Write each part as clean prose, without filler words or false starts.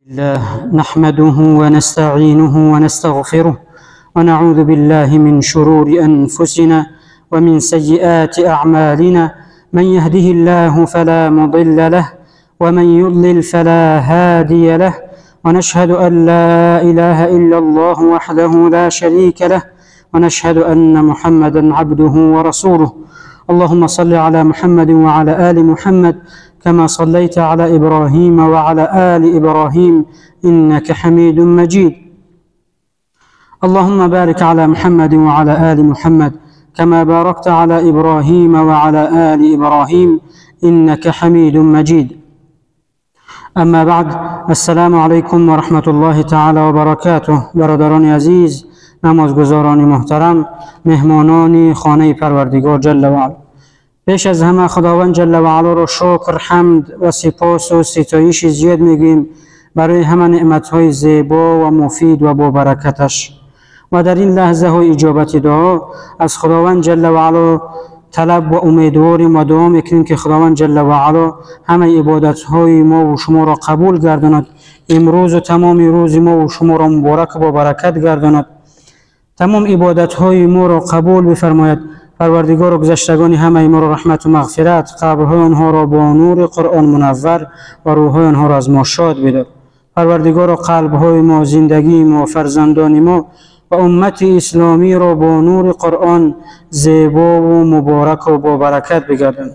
الله نحمده ونستعينه ونستغفره ونعوذ بالله من شرور أنفسنا ومن سيئات أعمالنا، من يهده الله فلا مضل له ومن يضلل فلا هادي له، ونشهد أن لا إله إلا الله وحده لا شريك له، ونشهد أن محمدا عبده ورسوله. اللهم صل على محمد وعلى آل محمد كما صليت على إبراهيم وعلى آل إبراهيم إنك حميد مجيد. اللهم بارك على محمد وعلى آل محمد كما باركت على إبراهيم وعلى آل إبراهيم إنك حميد مجيد. أما بعد، السلام علیکم و رحمت الله تعالی و برکاته. برادران عزیز، نمازگزاران محترم، مهمانان خانه پروردگار جل و علا، پیش از همه خداوند جل و علا را شکر، حمد و سپاس و ستایش زیاد میگوییم برای همه نعمت‌های زیبا و مفید و با برکتش، و در این لحظه های اجابت دعا از خداوند جل و علا طلب و امیدواریم و دعا میکنیم که خداوند جل و علا همه عبادت‌های ما و شما را قبول گرداند، امروز و تمام روز ما و شما را مبارک و با برکت گرداند، تمام عبادت‌های ما را قبول بفرماید. پروردگار و گذشتگان همه ما را رحمت و مغفرت، قبرهای آنها را با نور قرآن منور و روحهای آنها را از ما شاد بدار. پروردگار و قلبهای ما، زندگی ما، فرزندان ما و امت اسلامی را با نور قرآن زیبا و مبارک و با برکت بگردان.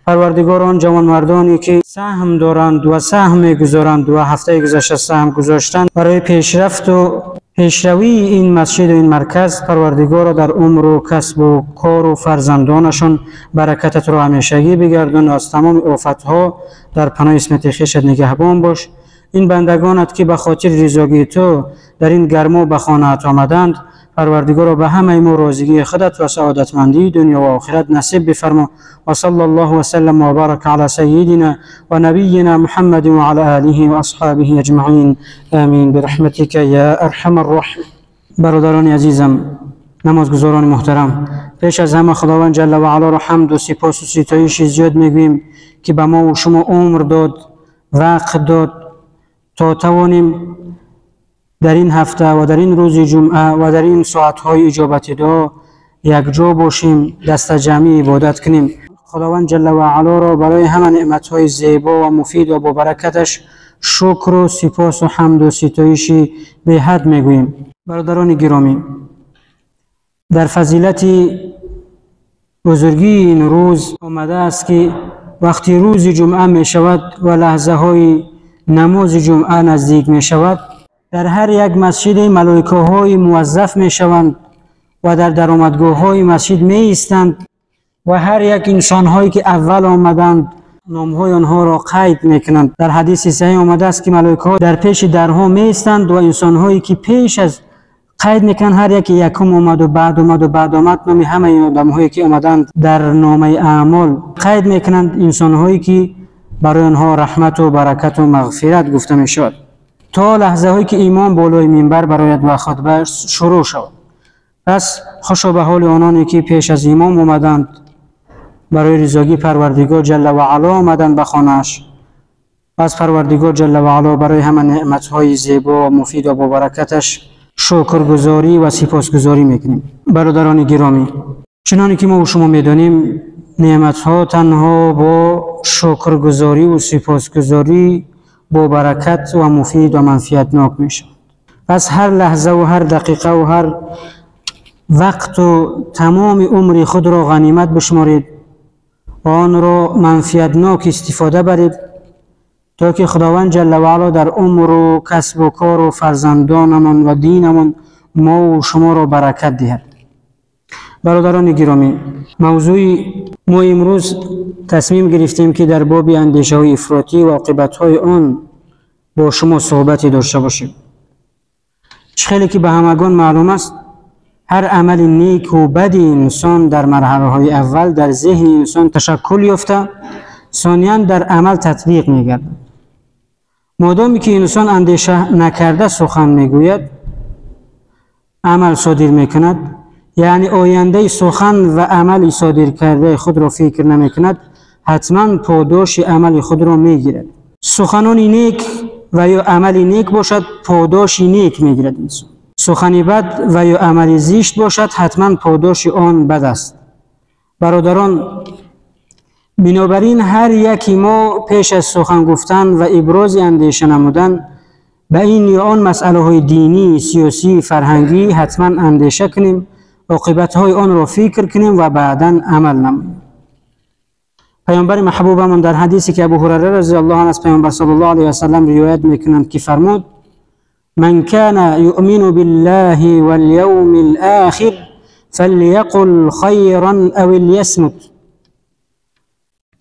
پروردگار آن جوانمردانی که سهم دارند و سهم می‌گذارند و هفته گذشته سهم گذاشتند برای پیشرفت و پیشروی این مسجد و این مرکز، پروردگار را در عمر و کسب و کار و فرزندانشان برکتت را همیشگی بگردان و از تمام آفتها در پناه عصمت خویشت نگهبان باش. این بندگانت که به خاطر رضاگی تو در این گرما به خانه‌ات آمدند، پروردگار را به همه ما راضیگی خودت و سعادتمندی دنیا و آخرت نصیب بفرما. و صلی الله و سلم و بارک علی سیدنا و نبینا محمد و علی آله و اصحابه اجمعین، آمین برحمتک یا ارحم الراحمین. برادران عزیزم، نمازگزاران محترم، پیش از همه خداوند جل و علا را حمد و سپاس و ستایش زیاد میگوییم که به ما و شما عمر داد، وقت داد تا توانیم در این هفته و در این روز جمعه و در این ساعت‌های اجابت دعا یک جا باشیم، دست جمعی عبادت کنیم. خداوند جل و علا را برای همه نعمت‌های زیبا و مفید و با برکتش شکر و سپاس و حمد و ستایش به حد میگوییم. برادران گرامی، در فضیلت بزرگی این روز آمده است که وقتی روز جمعه می شود و لحظه های نماز جمعه نزدیک می شود، در هر یک مسجد ملائکه های موظف می شوند و در درآمدگاه های مسجد می ایستند و هر یک انسان هایی که اول آمدند نام های آنها را قید می کنند. در حدیث صحیح آمده است که ملائکه ها در پیش درها می ایستند و انسان هایی که پیش از قید میکنند، هر یک یکم آمد و بعد آمد و بعد آمد، نام همه این آدم هایی که آمدند در نامه اعمال قید میکنند، انسان هایی که برای آنها رحمت و برکت و مغفرت گفته می شود، تا لحظه هایی که امام بالای منبر برایت و خطبه شروع شود. پس خوشا به حال آنانی که پیش از امام آمدند، برای رضاگی پروردگار جل و علا آمدند به خانه‌اش. پس پروردگار جل و علا برای همه نعمت‌های زیبا و مفید و با برکتش شکرگزاری و سپاسگزاری میکنیم. برادران گرامی، چنانی که ما و شما میدانیم، نعمت‌ها تنها با شکرگزاری و سپاسگزاری با برکت و مفید و منفعتناک میشود. پس هر لحظه و هر دقیقه و هر وقت و تمام عمر خود را غنیمت بشمارید و آن را منفعتناک استفاده برید تا که خداوند جل و علا در عمر و کسب و کار و فرزندانمان و دینمان ما و شما را برکت دهد. برادران گرامی، موضوع ما امروز تصمیم گرفتیم که در باب اندیشه‌های افراطی و عاقبت‌های آن با شما صحبتی داشته باشیم. خیلی که به همگان معلوم است، هر عمل نیک و بد انسان در مرحله های اول در ذهن انسان تشکل یافته، ثانیاً در عمل تطبیق می‌گردد. مادامی که انسان اندیشه نکرده سخن میگوید، عمل صادر میکند، یعنی آینده سخن و عمل صادر کرده خود را فکر نمیکند، حتما پاداش عمل خود را میگیرد. سخنان نیک و یا عمل نیک باشد پاداش نیک میگیرد انسان. سخن بد و یا عمل زشت باشد حتما پاداش آن بد است. برادران، بنابراین هر یکی ما پیش از سخن گفتن و ابراز اندیشه نمودن به این یا آن مسئله های دینی، سیاسی، فرهنگی حتما اندیشه کنیم، عاقبت های آن را فکر کنیم و بعدا عمل نماییم. پیامبر محبوبمون در حدیثی که ابو هریره رضی الله عنه از پیامبر صلی الله علیه و سلم روایت میکنند که فرمود: من كان يؤمن بالله واليوم الآخر فليقل خيرا او ليصمت.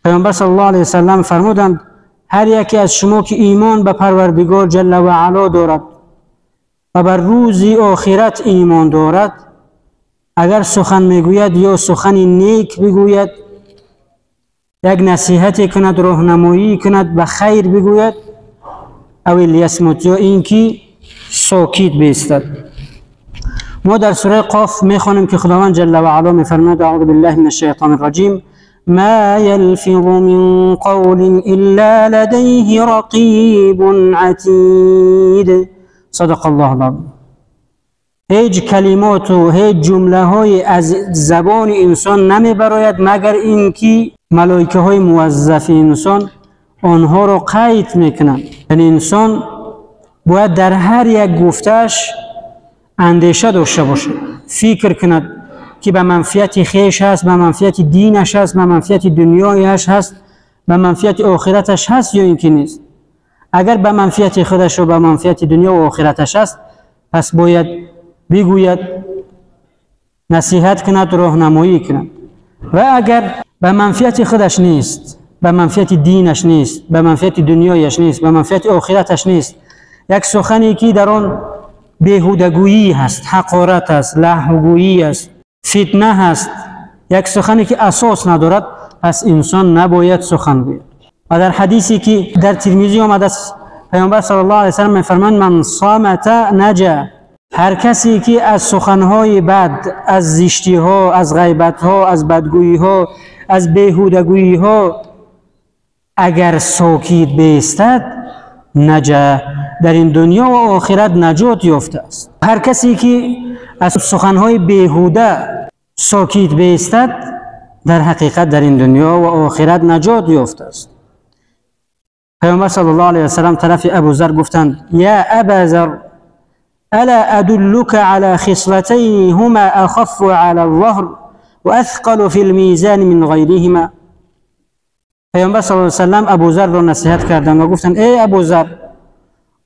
پیامبر صلی الله علیه و سلم فرمودند: هر یکی از شما که ایمان به پروردگار جل و علا دارد و بر روز آخرت ایمان دارد، اگر سخن میگوید یا سخن نیک بگوید، یک نصیحت کند، راهنمایی کند، به خیر بگوید، او لیصمت، یا اینکه ساکت بایستد. ما در سوره قاف میخوانیم که خداوند جل و علا میفرماید: اعوذ بالله من الشیطان الرجیم، ما يلفظ من قول الا لديه رقیب عتید. صدق الله العظیم. هیچ کلمات و هیچ جمله های از زبان انسان نمیبراید مگر اینکه ملائکه های موظف انسان آنها را قید میکنند. یعنی انسان باید در هر یک گفتش اندیشه داشته باشد، فکر کند که به منفعت خیش هست، به منفعت دینش هست، به منفعت دنیایش هست، به منفعت آخرتش هست یا اینکه نیست. اگر به منفعت خودش و به منفعت دنیا و آخرتش هست، پس باید بگوید، نصیحت کند، راهنمایی کند. و اگر به منفعت خودش نیست، به منفعت دینش نیست، به منفعت دنیایش نیست، به منفعت آخرتش نیست، یک سخنی که در آن بیهودگویی هست، حقارت است، لهوگویی است، فتنه هست، یک سخنی که اساس ندارد، پس انسان نباید سخن گوید. و در حدیثی که در ترمذی آمده است، پیامبر صلی الله علیه و سلم می‌فرمایند: من صامت نجا. هر کسی که از سخنهای بد، از زشتی‌ها، از غیبت‌ها، از بدگویی‌ها، از بیهودگویی‌ها اگر ساکت بایستد، نجا، در این دنیا و آخرت نجات یافته است. هر کسی که از سخنهای بیهوده ساکت بایستد، در حقیقت در این دنیا و آخرت نجات یافته است. پیامبر صلی الله علیه و سلم طرف ابوذر گفتند: یا ابا ذر، الا ادلك على خصلتين هما اخف على الظهر واثقل في الميزان من غيرهما. پیامبر صلی الله علیه و سلم ابوذر را نصیحت کردند و گفتند: ای ابوذر،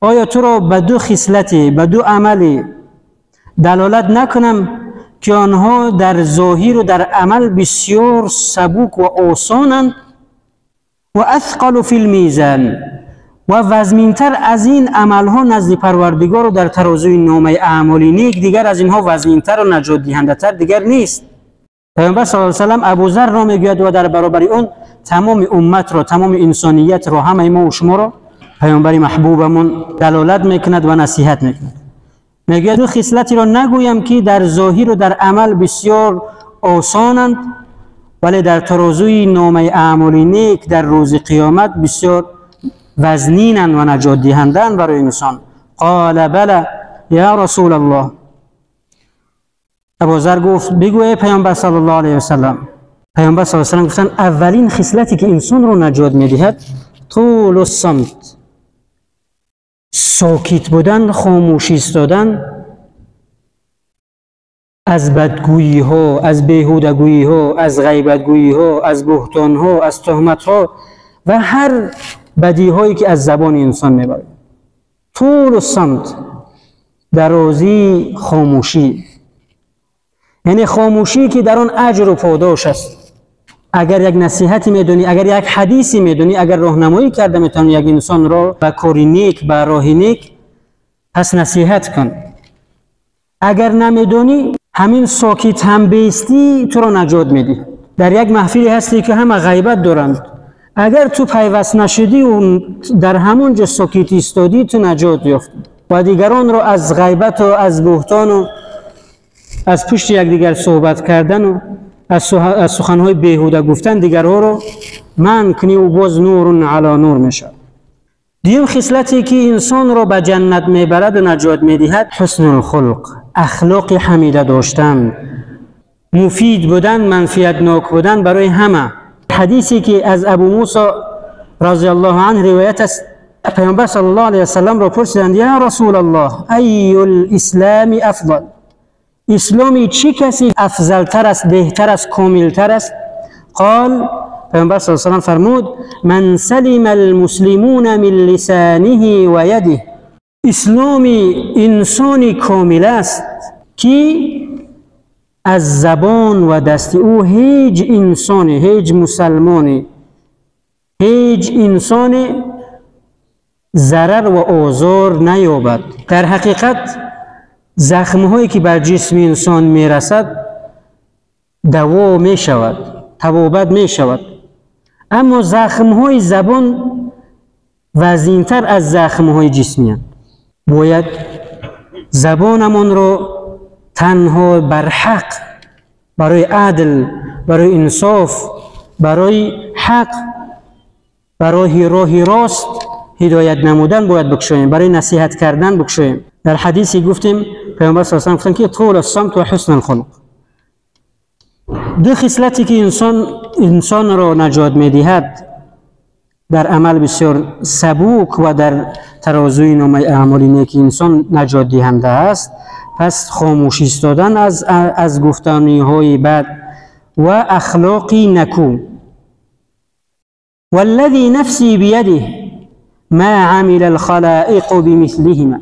آیا تو را به دو خصلتی، به دو عملی دلالت نکنم که آنها در ظاهر و در عمل بسیار سبک و آسانند و اثقل فی المیزان، و وزنینتر از این عملها نزد پروردگار و در ترازوی نامه اعمال نیک دیگر از اینها وزنینتر و نجات دهنده تر دیگر نیست. پیامبر صلی الله علیه و سلم ابوذر را میگوید و در برابر اون تمام امت را، تمام انسانیت را، همه ما و شما را پیامبر محبوبمون دلالت میکند و نصیحت میکند. میگوید دو خصلتی را نگویم که در ظاهر و در عمل بسیار آسانند، ولی در ترازوی نامه اعمال نیک در روز قیامت بسیار وزنینند و نجات دهندند برای انسان. قال بله یا رسول الله. ابوذر گفت: بگو ای پیامبر صلی الله علیه و سلم. پیامبر صلی الله علیه و سلم گفتند: اولین خصلتی که انسان رو نجات میدهد طول الصمت، ساکت بودن، خاموش ایستادن از بدگویی ها، از بیهودگویی ها، از غیبتگویی ها، از بهتان ها، از تهمت ها و هر بدی هایی که از زبان انسان میبرد. طول الصمت، درازی خاموشی، یعنی خاموشی که در آن اجر و پاداش است. اگر یک نصیحتی میدونی، اگر یک حدیثی میدونی، اگر راهنمایی کرده میتونی یک انسان را به کار نیک، به راه نیک، پس نصیحت کن. اگر نمیدونی، همین ساکت هم بیستی تو را نجات میدی. در یک محفلی هستی که همه غیبت دارند، اگر تو پیوست نشدی و در همونجا ساکت ایستادی، تو نجات یافتی و دیگران را از غیبت و از بهتان و از پشت یکدیگر صحبت کردن و از سخنهای بیهوده گفتن دیگرها رو منع کنی و باز نور علی نور میشه. Дуюм хислате ки инсонро ба ҷаннат мебараду наҷот медиҳад, ҳуснулхулқ, ахлоқи ҳамида доштан, муфид будан, манфиатнок будан барои ҳама. Ҳадисе ки аз Абу Мусо розиаллоҳу анҳ ривоят аст, پیامبر صلی الله علیه وسلم را پرسیدند: یا رسول الله، ای الاسلام افضل؟ اسلامی چه کسی افضلتر است، بهتر است، کاملتر است؟ قال، پیامبر صلی الله علیه وسلم فرمود: من سلم المسلمون من لسانه و یده. اسلامی انسانی کامل است که از زبان و دست او هیچ انسانی، هیچ مسلمانی، هیچ انسانی ضرر و آزار نیابد. در حقیقت زخمهایی که بر جسم انسان میرسد دوا میشود، طبابت میشود، اما زخمهای زبان وزینتر از زخمهای جسمی هستند. باید زبانمان را تنها بر حق، برای عدل، برای انصاف، برای حق، برای راه راست هدایت نمودن باید بکشویم، برای نصیحت کردن بکشویم. در حدیثی گفتیم پیامبر صلی الله علیه و گفتن که طول الصمت و حسن الخلق. دو خصلتی که انسان را نجات میدهد در عمل بسیار سبوک و در ترازوی نامه اعمال نیک انسان نجات دهنده است. پس خاموش ایستادن از گفتانی های بد و اخلاقی نکو. والذی نفسی بیده ما عمل الخلائق بمثلهما.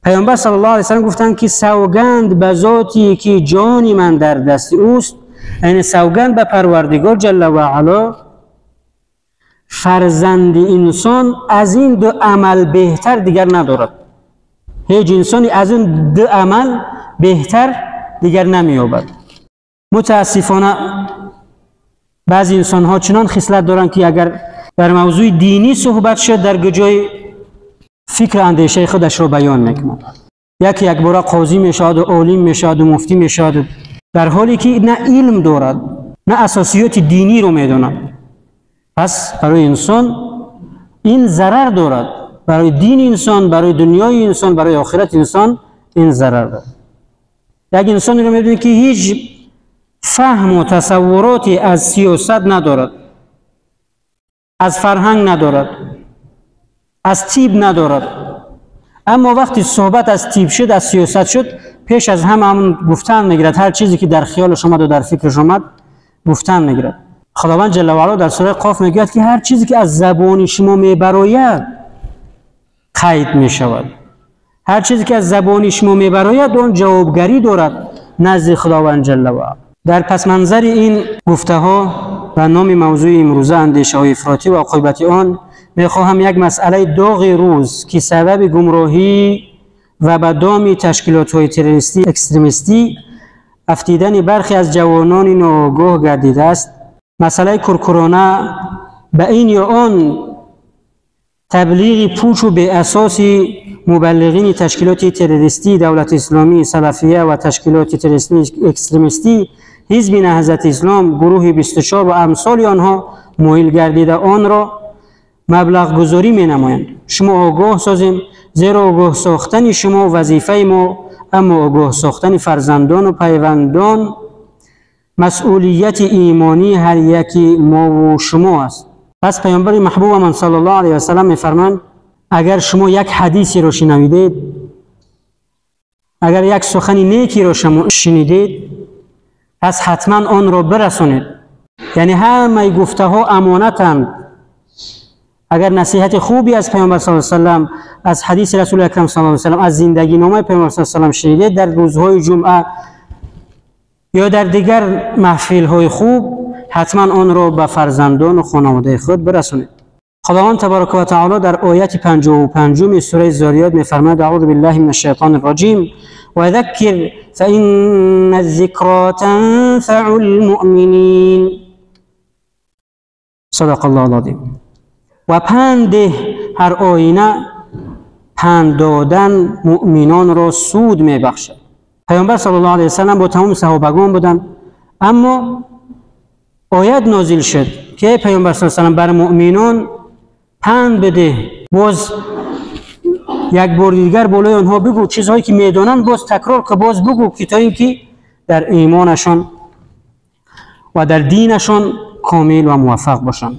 پیامبر صلی الله علیه و سلم گفتند که سوگند به ذاتی که جان من در دست اوست، یعنی سوگند به پروردگار جل و علا، فرزند انسان از این دو عمل بهتر دیگر ندارد. هیچ انسانی از این دو عمل بهتر دیگر نمییابد. متاسفانه بعضی انسان ها چنان خصلت دارند که اگر در موضوع دینی صحبت شد در جای فکر اندیشه خودش را بیان میکند. یکی یک بار قاضی میشود و عالم میشود و مفتی میشود، در حالی که نه علم دارد نه اساسیات دینی رو میداند. پس برای انسان این ضرر دارد، برای دین انسان، برای دنیای انسان، برای آخرت انسان این ضرر دارد. یک انسانی رو میبینید که هیچ فهم و تصوراتی از سیاست ندارد، از فرهنگ ندارد، از تیب ندارد، اما وقتی صحبت از تیب شد، از سیاست شد، پیش از همه همون گفتن میگیرد. هر چیزی که در خیالش آمد و در فکرش آمد گفتن میگیرد. خداوند جل و علا در سوره قاف میگوید که هر چیزی که از زبان شما میبراید قید میشود. هر چیزی که از زبان شما میبراید آن جوابگری دارد نزد خداوند جل و علا. در پس منظر این گفته ها و نام موضوع امروزه اندیشه های افراطی و عاقبت آن، میخواهم یک مسئله داغ روز که سبب گمراهی و به دام تشکیلات های تروریستی اکستریمیستی افتیدن برخی از جوانان ناآگاه گردیده است، مسئله کورکورانه به این یا آن تبلیغ پوچ و بی اساس مبلغین تشکیلات تروریستی دولت اسلامی سلفیه و تشکیلات تروریستی اکستریمیستی حزب نهضت اسلام گروه 24 و امثال آنها مایل گردیده آن را مبلغ گذاری می نمایند. شما آگاه سازیم، زیرا آگاه ساختن شما وظیفه ما، اما آگاه ساختن فرزندان و پیوندان مسئولیت ایمانی هر یکی ما و شما است. پس پیامبر محبوب من صلی الله علیه و سلم میفرمایند اگر شما یک حدیثی را شنیدید، اگر یک سخن نیکی را شنیدید، پس حتما آن را برسانید. یعنی همه گفته ها امانتند. اگر نصیحت خوبی از پیامبر صلی الله علیه و سلم، از حدیث رسول اکرم صلی الله علیه و سلم، از زندگی نامه پیامبر صلی الله علیه و سلم شنیدید، در روزهای جمعه یا در دیگر محفل های خوب، حتما آن را به فرزندان و خانواده خود برسانید. خداوند تبارک و تعالی در آیت 55 سوره زاریات می‌فرماید: اعوذ بالله من الشیطان الرجیم و ذکر فإن الذکرى تنفع المؤمنین. صدق الله العظیم. و پند هر آینه پند دادن مؤمنان را سود میبخشد. پیامبر صلی الله علیه و سلم با تمام صحابگان بودند، اما آیت نازل شد که پیامبر صلی الله علیه و سلم بر مؤمنان پند بده، Боз як бор дигар болои онҳо бигӯ, чизҳое ки медонанд, боз такрор ки, боз бигӯ ки, то ин ки дар имонашон ва дар динашон комил ва муваффақ бошанд.